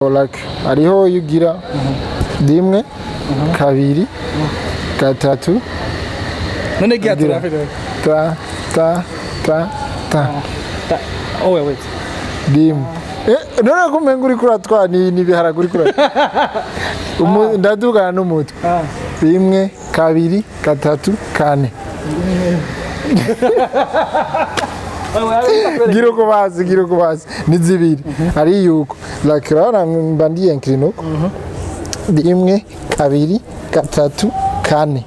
Like hariho iyo ugira rimwe, kabiri, gatatu. None gira. Gira. Turabe. Ta ta ta ta. Oh, wait. Rimwe. None ko umenga uriko uratwara n'ibiharage uriko ndadugana n'umutwe. Rimwe, kabiri, gatatu, kane. Gira uko bazi, gira uko bazi ni zibiri. Hari yuko like urabona mba ndi incline uko: rimwe, kabiri, gatatu, kane.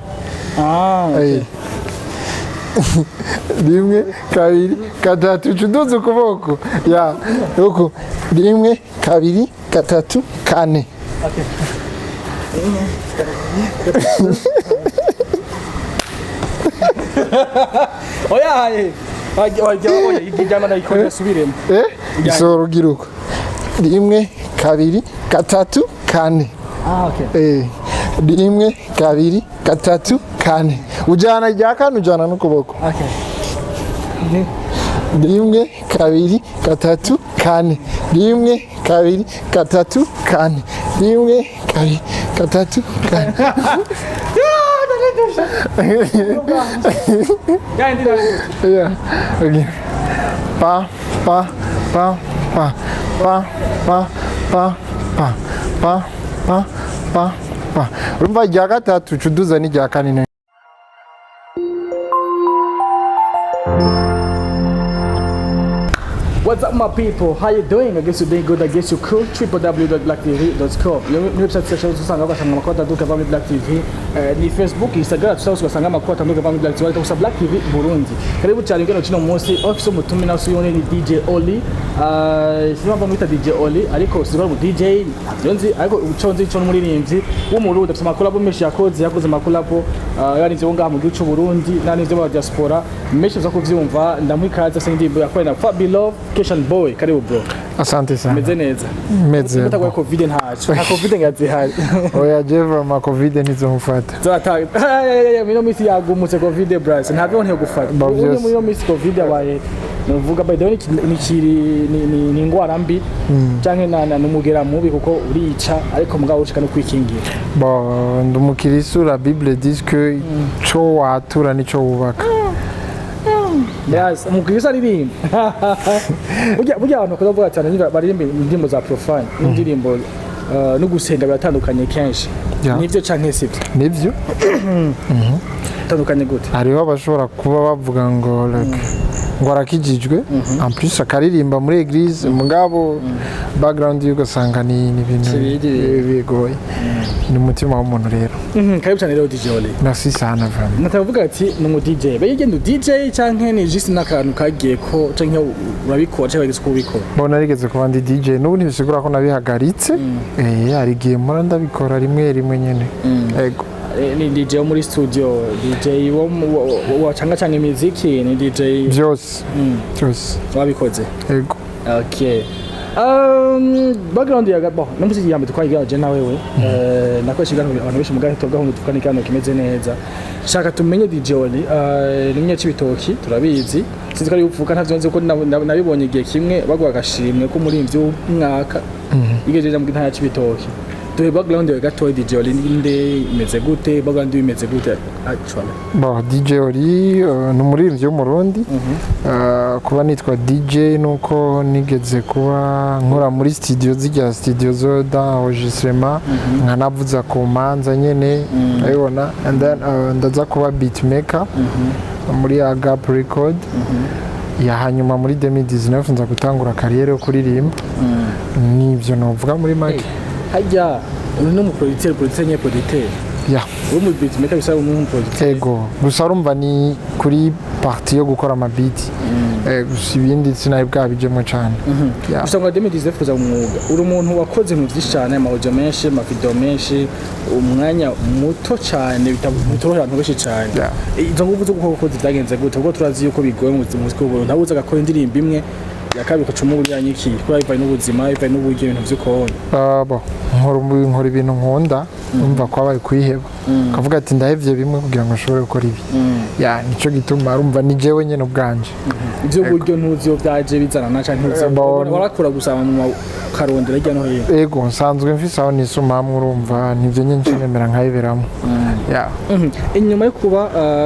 Rimwe, kabiri, gatatu, uca uduza ukuboko ya uko: rimwe, kabiri, gatatu, kane. Okay. Oya, oya, oya, ijyana ndayikora subiremo. Isoro ugira uko: rimwe, kabiri, gatatu, kane. Ah, okay. Rimwe, kabiri, gatatu, kane, ujana irya kane, ujana n'ukuboko. Okay. Rimwe, kabiri, gatatu, kane, rimwe, kabiri, gatatu, kane, rimwe, kabiri, gatatu, kane. Ya ndi ndayikora. Yeah. Okay. Pa pa pa pa pa pa pa pa pa pa pa pa. Urumva irya gatatu uca uduza n'irya kane. What's up, my people? How you doing? I guess you're doing good. I guess you're cool. www.blacktv.com. Iyo ni website session usanga ugasanga amakuru atandukanye ava muri Black TV. Ni Facebook, Instagram, tusanga ugasanga amakuru atandukanye ava muri Black TV. Ariko gusa Black TV Burundi. Karibu cyane ngeno kino munsi. Office umutumi na suyone ni DJ Oli. Sinzi bamwita DJ Oli, ariko sinzi mu DJ, ntabyo nzi, ariko ico nzi ico n'umuririmbyi w'Umurundi afite amakolabo menshi yakoze amakolabo yarinze wo ngaha mu gihugu cy'u Burundi n'arinze mu diaspora menshi uza kuvyumva. Ndamuha ikaze afite indirimbo yakoranye na Fabi Love, Keshan Boy. Karibu, bro. Asante sana. Meze neza? Meze. Mutagwaye COVID ntaco, nta COVID ngazihari. Oya, je vraiment COVID ntizomufata. Zatanga mino misi yagumutse COVID, bras, ntabyo ntiyo gufata. Ba Ubu vyose. muri ino misi COVID yabaye nuvuga, by the way, ni ingwara mbi canke na numugera mubi kuko urica, ariko mugabo ushika no kwikingira. Bon, ndi umukirisu, la Bible dit que ico watura nico wubaka. Yes, umukristo aririmba. Burya abantu bakunda kuvuga cyane niba baririmba indirimbo za profane n'indirimbo no gusenga biratandukanye kenshi. Nivyo canke sivyo? Nivyo. Bitandukanye gute? Hariho abashobora kuba bavuga ngo like, ngo arakijijwe, en plus akaririmba muri église, mugabo background ye ugasanga ni ibintu Sibiri. bigoye. Ni umutima w'umuntu rero. Karibu cyane rero, DJ Oli. Merci sana vraiment. Natavuga ati ni umu DJ. Beye DJ canke ni juste n'akantu kagiye ko canke urabikora canke wagize uko ubikora? Bon, narigeze kuba ndi DJ, n'ubu ntibisigura ko nabihagaritse. Hari igihe mpora ndabikora rimwe rimwe nyene. Ego. Ni DJ wo muri studio, DJ wo wa canga canga imiziki, ni DJ? Byose byose. Wabikoze? Ego. Okay. Background ya bon, no musi yambe twayigira je na wewe. Nakoresha ikiganiro abantu benshi mugahe tugahunda tukana ikiganiro kimeze neza. Shaka tumenye DJ Oli, ni umunyacibitoki turabizi. Sinzi ko ari uvuka, ntavyo nzi ko nabibonye igihe kimwe baguha agashimwe ko muri w'umwaka. Igejeje mu ntara ya Cibitoki. Duhe background yawe gatoya, DJ Oli ninde, imeze gute, background yawe imeze gute actually? Bon, DJ Oli ni umuririmbyi w'Umurundi. Kuba nitwa DJ nuko nigeze kuba nkora muri studio, zijya studio zo d'enregistrement, nkanavuza ku manza nyene urabibona, and then ndaza kuba beatmaker muri Agap Record ya hanyuma muri 2019 nza gutangura carrière yo kuririmba. Nivyo novuga muri make. Hajya uri no mu producteur, producteur nye producteur. Ya. Uri mu beatmaker bisaba umuntu producteur. Ego, gusa urumva ni kuri partie yo gukora amabiti. Gusa ibindi sinari bwabijemo cane. Yeah. Gusa ngo 2019 kuza mu mwuga, uri umuntu wakoze ibintu byinshi cyane, ama audio menshi, ama video menshi, umwanya muto cyane bitorohera abantu benshi cyane. Izo nguvu zo gukora ukoze byagenze gute? Kuko turazi yuko bigoye mu buzima bw'u Burundi, uza agakora indirimbo imwe ya kabiri ukacuma uburyanyikiye kubera bivanye n'ubuzima, bivanye n'uburyo ibintu vy'ukubona. Ah, bon, nkora ibintu nkunda, urumva ko abaye kwiheba. Ukavuga ati ndahevye bimwe kugira ngo nshobore gukora ibi. Ya, nico gituma urumva ni jewe nyene ubwanje. Ibyo buryo ntuzi iyo byaje bizana canke ntuzi? Warakura gusa mu karondera hirya no hino? Ego, nsanzwe mfise aho nisuma hamwe, urumva nivyo nyene nca nemera nkayiberamo, ya. Inyuma yo kuba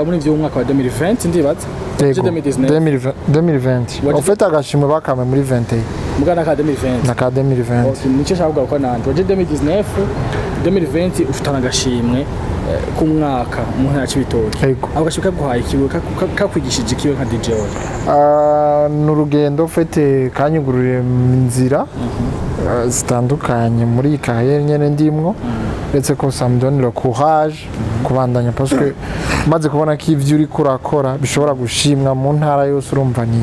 muri ivyo mwaka wa 2020, ndibaza. Ego. 2019. 2020. 2020. Waje- En fait, agashimwe bakame muri 21. Mugana ka 2020. Na ka 2020. Okay, nicyo nshaka kuvuga ko nanje waje 2019, 2020 ufitana agashimwe k'umwaka mu ntara ya Cibitoke. Ego. Ako gashimwe kaguhaye ikiwe, kakwigishije ikiwe nka DJ Oli? Ah, ni urugendo ufite kanyugururiye inzira zitandukanye muri iyi carrière nyene ndimwo, uretse ko ça me donne le courage kubandanya, parce que maze kubona ko ivyo uriko urakora bishobora gushimwa mu ntara yose, urumva ni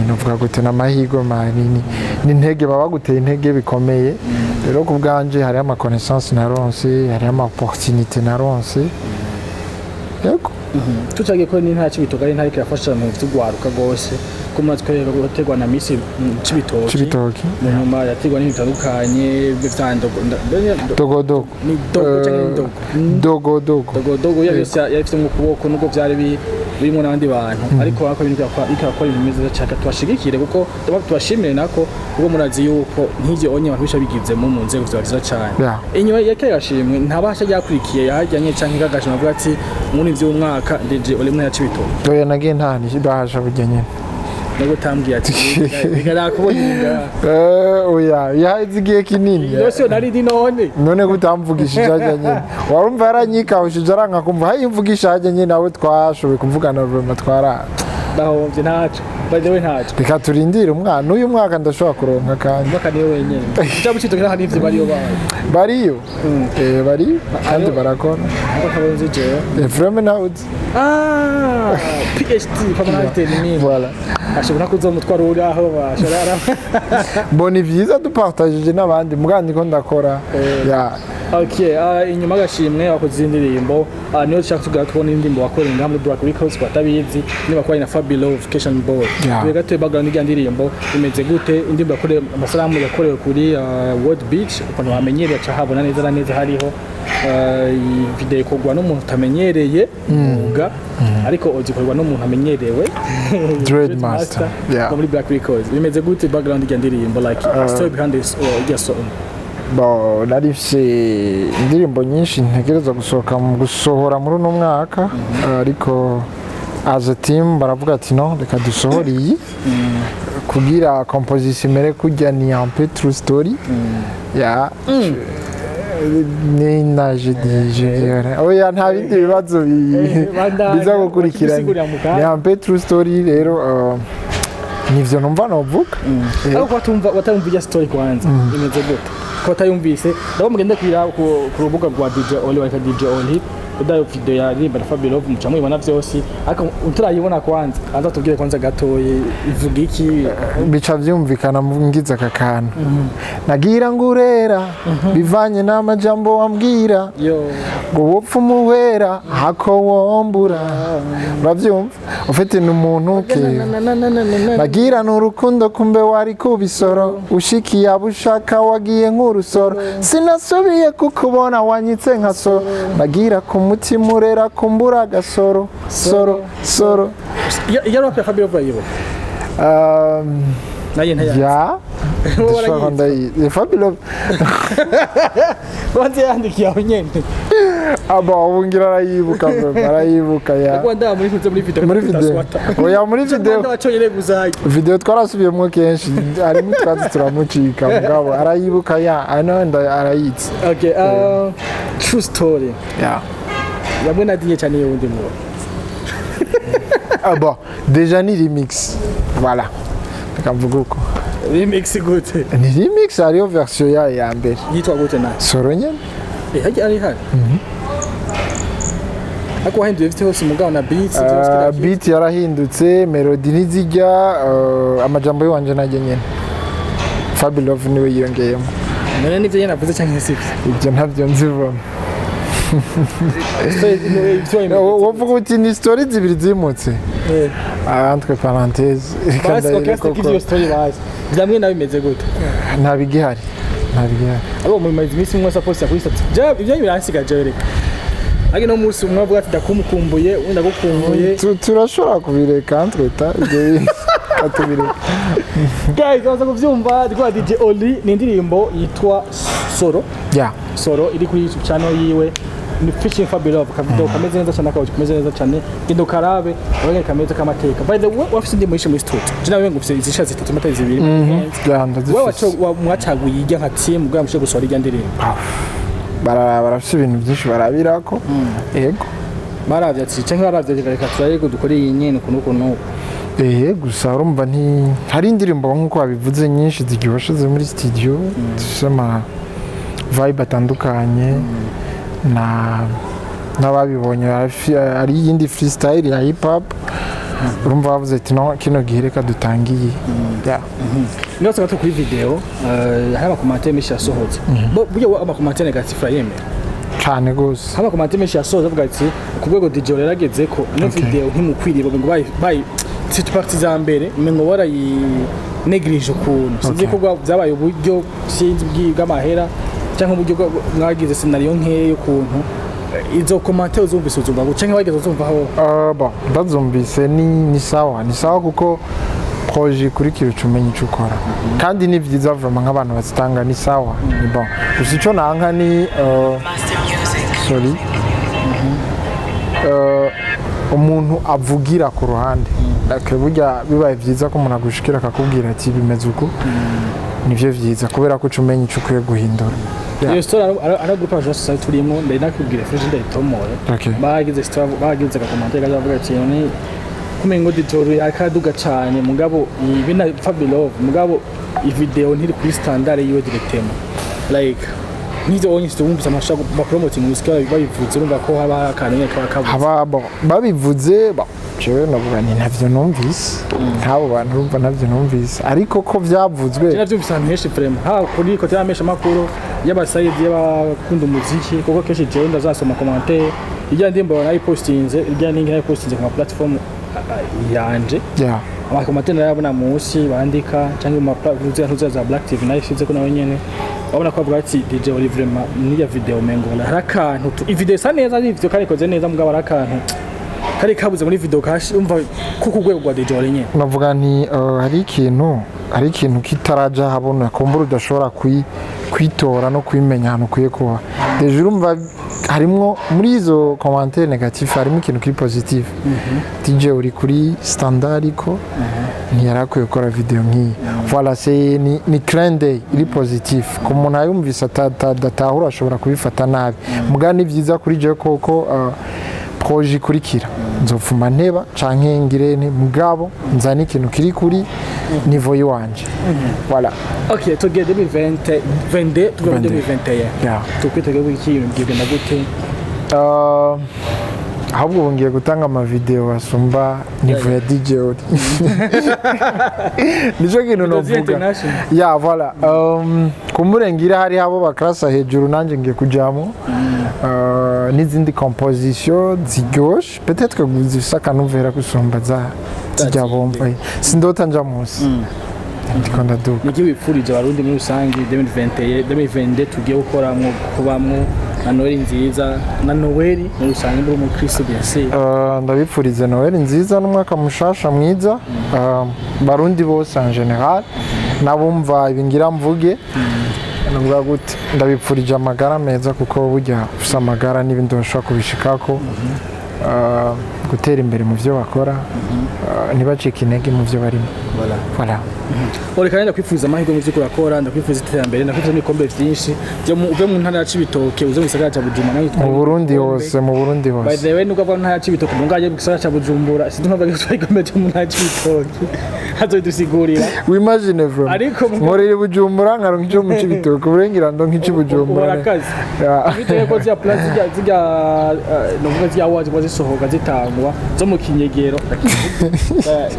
nuvuga gute, n'amahirwe manini, ni intege baba baguteye, intege bikomeye. Rero ku bwanje hariho ama connaissance naronse, hariho ama opportunité naronse, yego. Tutagiye ko n'intara ya Cibitoke ari intara iriko irafasha mu vy'ugwaruka rwose, ko mumaze gutegwa na Miss Cibitoke. Cibitoke. Mu nyuma yategwa n'ibintu bitandukanye vya ndogo Dogodogo. Ni dogo canke ni ndogo? Dogodogo. Dogodogo iyo yose yari mu kuboko, nubwo vyari birimo n'abandi bantu, ariko urabona ko ibintu biriko birakora ibintu bimeze neza cyane. Tubashigikire, kuko tubashimire nako, kuko murazi yuko nk'ivyo onye abantu benshi babigizemo mu nzego vyoba vyiza cane. Inyuma ya kariya gashimwe ntabasha ryakurikiye yahajyanye canke kagashimwe avuga ati muri vy'umwaka DJ Oli mu Cibitoke? Oya, nagiye nta ntibahasha burya nyene. Nubwo utambwiye ati reka nakubonye. Oya, yaheze igihe kinini. Yose nari ndi none. None ko utamvugishije hajya nyene, warumva yaranyikawushije, aranka kumva hayimvugisha hajya nyene, nawe twashoboye kuvugana, vraiment twara Ndahomvye, ntaco, by the way, ntaco. Reka turindire umwana uyu mwaka, ndashobora kuronka kandi. Mwaka niwe wenyene cyangwa Cibitoke nta n'ivyo bariyo bayo? Bariyo. Bariyo kandi barakora. Ntabwo ntabonze jewe. Vraiment nawe uzi. Ah, PhD permanent termine. Voilà. Ashobora kuza umutwaro uri aho bashobora. Mbona vyiza dupartagije n'abandi, mugabo ndiko ndakora, ya. Okay, inyuma agashimwe wakoze indirimbo, niyo dushaka tugira tubona indirimbo wakoreye ngaha muri Black Records, batabizi niba wakoranye na Fabi Love Cation Boy. Yeah. Tuwe gato background y'irya ndirimbo imeze gute? Indirimbo yakorewe amasalamu, yakorewe kuri World Beach, ukuntu bamenyereye aca habona neza na neza hariho. Iyi video ikorwa n'umuntu utamenyereye umwuga, ariko ikorwa n'umuntu amenyerewe. Dread Master. Yeah. Muri Black Records. Bimeze gute background y'irya ndirimbo, like story behind this or irya song? Bon, nari mfise indirimbo nyinshi ntegerezwa gusohoka mu gusohora muri uno mwaka, ariko as a team baravuga ati no, reka dusohore iyi kugira composition imere kurya, ni un peu true story, ya. Ni naje DJ, oya, nta bindi bibazo Bandanya, biza gukurikirana. bakibisigurira mu kanya. Ni un peu true story rero, nivyo numva novuga. Ariko batumva, batumva irya story kwanza imeze gute, ko batayumvise, ndabo mugende kwira ku rubuga rwa DJ Oli, wandika DJ Oli udayo video ya ririmba na Fabi Love, muca mubibona vyose. Ariko utarayibona kwanza anza tubwire kwanza gatoyi ivuga iki. Bica vyumvikana ngize aka kantu nagira ngo urera bivanye n'amajambo wambwira, yo ngo wopfa umuhera hako wombura, uravyumva, ufite ni umuntu ke nagira ni urukundo, kumbe wari kubisoro ushikiye abo ushaka, wagiye nk'urusoro, sinasubiye kukubona, wanyitse nka soro, nagira ku mutima urera kumbura agasoro soro soro. Iyo rap ya Fabi Love urayibuka? Naye ntayazi. Ya. Wowe Ndashobora warayizi. ndayizi Fabi Love. Wanze yandikiye aho nyene. Aba ubu ngira arayibuka vraiment, arayibuka, ya. Rwanda muri ntuze muri video. Muri video, oya, muri video. Rwanda waconyere gusa. Video twarasubiyemo kenshi, harimo utwatsi turamucika, mugabo arayibuka, ya, ano arayizi. Okay, true story. Ya. Yamwe nadinye cyane iyo wundi mu Ah bon, déjà ni remix, voilà, reka mvuge uko. Remix gute? Ni remix, hariyo version yayo ya mbere. Yitwa gute nayo? Soro nyene. Eh, hajya ari hari ariko wahinduye bifite hose umugabo na beats byose kiriya kintu. Beat yarahindutse, melody ntizijya, amajambo yiwanje najye nyene, Fabi Love niwe yiyongeyemo. None nivyo nyene navuze canke sivyo? Ibyo ntabyo nzivamo. So, ivyo wemeye. Wovuga uti ni story zibiri zimutse. Entre parenthèse, reka Basi okay, ndayireke basi uko. ivyo story basi byamwe nawe bimeze gute? Nta bigihari, Nta bigihari. Abo mu mazi iminsi umwe aposta kuri statut, je ibyo biransiga je reka. Ariko no munsi umwe avuga ati ndakumukumbuye, undi ndagukumbuye. Turashobora kubireka twita ibyo bintu atubireka. Guys, baza kuvyumva rwa DJ Oli, ni indirimbo yitwa Soro. Yeah. Soro iri kuri YouTube channel yiwe, ni featuring Fabelove. Kavideo kameze neza cyane, akabuye kameze neza cyane, genda ukarabe urabona kameze kamateka. By the way, wafise indirimbo nyinshi muri studio, je nawe ngo ufise izisha zitatu mata zibiri. Yeah, Wewe ndazifise. Mwacaguye ijya nka team kugira ngo mushobore gusohora ijya ndirimbo? Barafise ibintu byinshi barabirako, yego. Baravye ati canke baravye ati reka turaye ko dukore iyi nyene ukuntu ukuntu uku. Ehe, gusa urumva nti hari indirimbo nk'uko wabivuze nyinshi ziryoshe ziri muri studio, zifise ama vibe atandukanye na n'ababibonye hari iyindi freestyle ya hip hop. Urumva bavuze ati no kino gihe reka dutangiye. Yeah. Niba gato kuri video, hari ama commentaires menshi yasohotse. Burya ama commentaires négatif urayemera? Cane gose. Hari ama commentaires menshi yasohotse avuga ati ku rwego DJ Oli yarageze ko ino video ntimukwiriye, ngo bayi bayi c'est partie za mbere ngo barayi néglige ukuntu, sinzi ko byabaye uburyo, sinzi bw'amahera cyangwa uburyo mwagize scénario nkeya ukuntu. Izo commentaires uzumvise uzumva ngo canke wageze uzumva aho? Bon, ndazumvise, ni sawa, ni sawa, kuko projet ikurikira uca umenya ico ukora, kandi ni vyiza vraiment nk'abantu bazitanga, ni sawa, ni bon. Gusa ico nanka ni sorry, umuntu avugira ku ruhande. Like, burya bibaye vyiza ko umuntu agushikira akakubwira ati bimeze uku, nivyo vyiza, kubera ko uca umenya ico ukwiye guhindura. Yeah. Iyo story ari groupe ya society turimo, ndari nakubwira fresh, ndayitomore. Bagize story, bagize aga commentaire kaza bavuga ati none kumengo DJ Oli akaduga cane, mugabo ibi na Fabelove, mugabo i video ntiri kuri standard yiwe directement, like nk'ivyo wonye wumvise amashaka ba promoting umuziki babivuze, urumva ko haba hari akantu nyene kaba kabuze. Haba bon, babivuze bon, jewe navuga nti ntavyo numvise nk'abo bantu, urumva ntavyo numvise, ariko ko vyavuzwe. Je navyumvise ahantu henshi vraiment, haba kuri côté y'amesha makuru y'abasayidi y'abakunda umuziki, kuko kenshi jewe ndazasoma commentaire irya ndirimbo nayipostinze, irya ningi nayipostinze ku ma platform yanje. Ama commentaires ndayabona munsi bandika, cyangwa mu ma za Black TV nayishize ko nawe nyene urabona ko bavuga ati DJ Oli vraiment n'iya video mengo hari akantu video isa neza, ni video kandi ikoze neza, mugabo hari akantu kari kabuze muri video kashi umva ko ku rwego rwa DJ Oli nyene. Navuga nti hari ikintu kitaraja habona, kumbura udashobora kwitora no kwimenya ahantu ukwiye kuba. Déjà urumva harimwo muri izo commentaire négatif harimo ikintu kiri positif: DJ uri kuri standard, ko ntiyari akwiye gukora video nk'iyi. Voilà, c'est ni clin d'œil iri positif. Ku muntu ayumvise adatahura ashobora kubifata nabi, muga ni byiza kuri je koko projet ikurikira nzopfuma nteba canke ngire nti mugabo nzane ikintu kiri kuri niveau yiwanje. Voilà. Okay, tugiye 2020 22, tugiye muri 22. 2021. Tukwitege iki? Ibintu bigenda gute? Ahubwo ubu ngiye gutanga amavideo asumba niveau ya DJ Oli, nicyo kintu novuga. International. Ya, voilà, kumurengera hari abo bakrasa hejuru, nanjye ngiye kujamo n'izindi composition ziryoshe, peut-être que zifise akanovera gusumba za zijya bomba. Sindota nja munsi, ndiko ndaduka. Niki wipfurije abarundi muri rusange 2021, 2022 tugiye gukoramwo, kubamwo, na Noheli nziza, na Noheli muri rusange muri umukristo bien sûr? Ndabipfuriza Noheli nziza n'umwaka mushasha mwiza. Barundi bose en général n'abumva ibingira mvuge, navuga gute, ndabipfurije amagara meza, kuko burya ufise amagara n'ibindi bashobora kubishikako. Gutera imbere mu byo bakora, ntibacike intege mu byo barimo. Voilà. Voilà. Reka ndakwifuriza amahirwe mu byo urakora, ndakwifuza iterambere, ndakwifuza n'ibikombe byinshi byo uve mu ntara ya Cibitoke uze mu gisagara ca Bujumbura nawe Mu Burundi hose, mu Burundi By hose. the way, nubwo ava mu ntara ya Cibitoke mu ngaje mu gisagara ca Bujumbura, sinzi impamvu agiye gutwara igikombe cyo mu ntara ya Cibitoke, azobidusigurira. Wimagine bro, Ariko nkorera i Bujumbura nkaronka icyo mu Cibitoke, uburengira ndonka icy'i Bujumbura. Urakaze. Bitewe ko ziriya place zirya novuga zirya awards ziba zisohoka zitangwa zo mu kinyegero,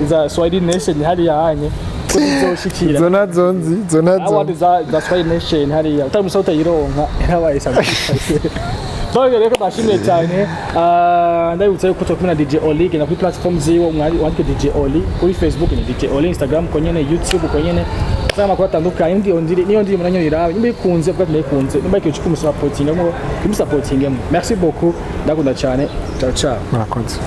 za Swahili Nation hariya hanye ko zizoshikira. Izo nazo nzi, izo nazo. Award za Swahili Nation hariya utari musa utayironka yarabaye sawa. Donc rero ndashimiye cyane. Ndabibutsa yuko turi kumwe na DJ Oli. Genda kuri platform ziwe, wandike DJ Oli kuri Facebook ni DJ Oli, Instagram ko nyene, YouTube ko nyene. Usanga amakuru atandukanye, niyo ndirimbo nanyo irabe, nimba ikunze vuga ati ndayikunze, nimba ikintu kumusapotingamo, kimusapotingemo. Merci beaucoup, ndakunda cyane. Ciao ciao. Murakoze.